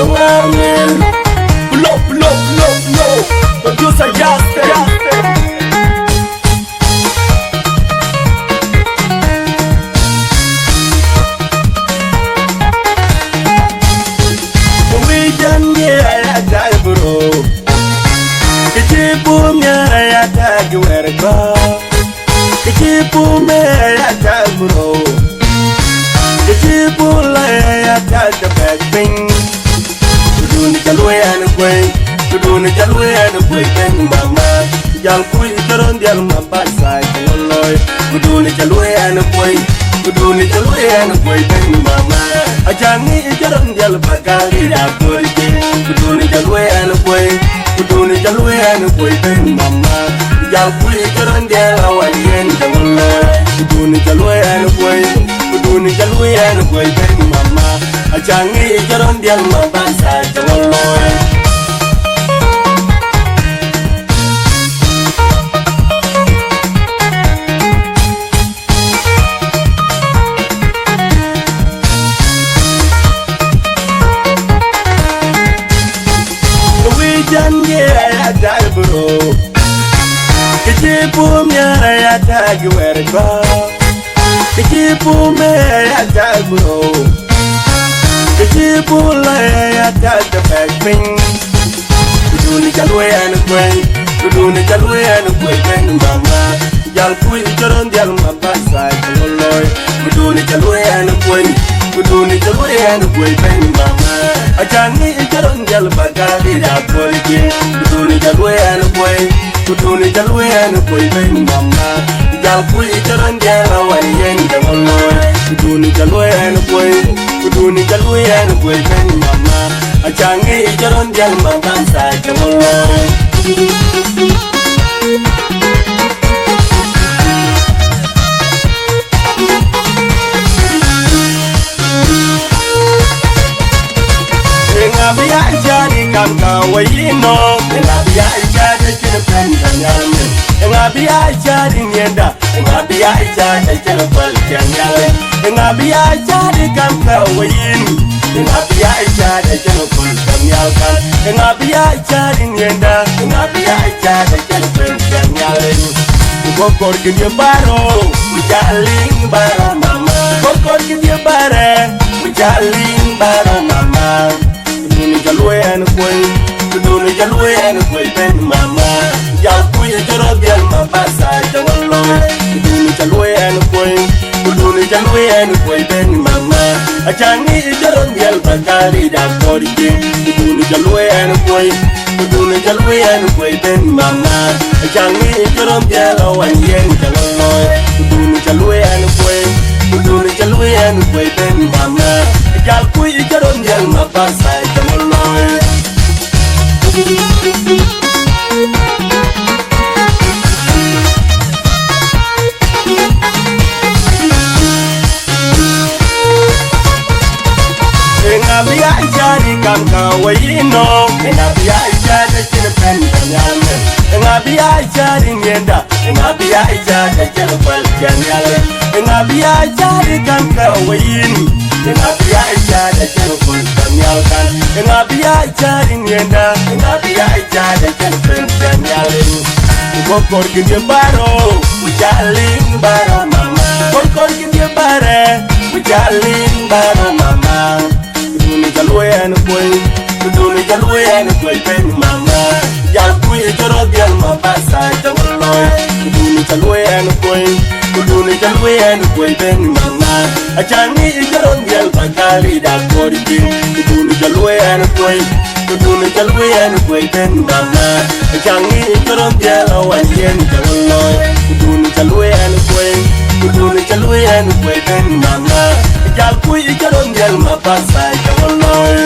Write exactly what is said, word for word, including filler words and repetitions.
Amen. Blow, blow, blow, blow. Producer Justin. Weekend, yeah, I die, bro. Kë cï bum ya ya tak wɛ̈r kɔ̈u. Kë cï bum ya ya tak bro. Kë cï bum la ya ya tak të bɛ̈k piny. Këdun ca luɔi ɛn kuɔi. Këdun ca luɔi ɛn kuɔi ben mama. Jal kuc cï rɔn dhial ma ba sai ke loi. Këdun ca luɔi ɛn kuɔi. Këdun ca luɔi ɛn kuɔi ben mama. Acaŋ ŋic cï rɔn dhial ba gari da kuɔi. Këdun ca luɔi ɛn kuɔi. Këdun ca luɔi ɛn kuɔi ben mama. Jal kuc cï rɔn dhial awan yen ca loi. Këdun ca luɔi ɛn kuɔi. Këdun ca luɔi ɛn kuɔi ben mama. Acaŋ ŋic cï rɔn dhial ma ba sai ca loi. Weekend, yeah, I die, bro. Kë cï bum ya ya tak wɛ̈r kɔ̈u. Kë cï bum ya ya tak bro. Kë cï bum la ya ya tak të bɛ̈k piny. Këdun ca luɔi ɛn kuɔi. Këdun ca luɔi ɛn kuɔi ben mama. Jal kuc cï rɔn dhial ma ba sai ke loi. Këdun ca luɔi ɛn kuɔi. Këdun ca luɔi ɛn kuɔi ben mama. Acaŋ ŋic cï rɔn dhial ba gari da kuɔi. Këdun ca luɔi ɛn kuɔi. Këdun ca luɔi ɛn kuɔi ben mama. Jal kuc cï rɔn dhial awan yen ca loi. Këdun ca luɔi ɛn kuɔi. Këdun ca luɔi ɛn kuɔi ben mama. Acaŋ ŋic cï rɔn dhial ma ba sai ca loi. Eŋa bï ya cari kam ka wä yïn nɔ. Eŋa bï ya cari cïn pɛn ka nyal min. Eŋa bï ya cari ŋiɛnda. Eŋa bï ya cari cïn päl cïn nyal. Eŋa bï ya cari kam ka wä yïn. Eŋa bï ya cari cïn päl cïn nyal kan. Eŋa bï ya cari ŋiɛnda. Eŋa bï ya cari cïn päl cïn nyal. Ku kɔr kï dië baro. Ku ca liŋ baro mama. Ku kɔr kï dië bare. Ku ca liŋ baro mama. Duni ca luɔi ɛn kuɔi. Duni ca luɔi ɛn kuɔi ben mama. Jal kuc cï rɔt dhial ma ba sai ca loi. Duni ca luɔi ɛn kuɔi. Duni ca luɔi ɛn kuɔi ben mama. Acaŋ ŋic cï rɔt dhial ba gari da kɔr jin. Duni ca luɔi ɛn kuɔi. Këdun ca luɔi ɛn kuɔi ben mama. Acaŋ ŋic cï rɔn dhial awan yen ca loi. Këdun ca luɔi ɛn kuɔi. Këdun ca luɔi ɛn kuɔi ben mama. Jal kuc cï rɔn dhial ma ba sai ca loi. Eŋa bï ya cari kam ka wä yïn nɔ. Eŋa bï ya cari cïn pɛn ka nyal min. Eŋa bï ya cari ŋiɛnda. Eŋa bï ya cari cïn päl cïn nyal. Eŋa bï ya cari kam ka wä yïn. Eŋa bï ya cari cïn päl cïn nyal kan. Eŋa bï ya cari ŋiɛnda. Eŋa bï ya cari cïn pɛn cïn nyal. Ku kɔr kï dië baro. Ku ca liŋ baro mama. Kɔr kɔr kï dië bare. Ku ca liŋ baro mama. Duni ca luɔi ɛn kuɔi. Duni ca luɔi ɛn kuɔi ben mama. Jal kuc cï rɔt dhial ma ba sai ca loi. Duni ca luɔi ɛn kuɔi. Duni ca luɔi ɛn kuɔi ben mama. Acaŋ ŋic cï rɔt dhial ba gari da kɔr jin. Duni ca luɔi ɛn kuɔi. Duni ca luɔi ɛn kuɔi ben mama. Acaŋ ŋic cï rɔt dhial awan yen ca loi. Duni ca luɔi ɛn kuɔi. Duni ca luɔi ɛn kuɔi ben mama. Jal kuc cï rɔt dhial ma ba sai ca loi.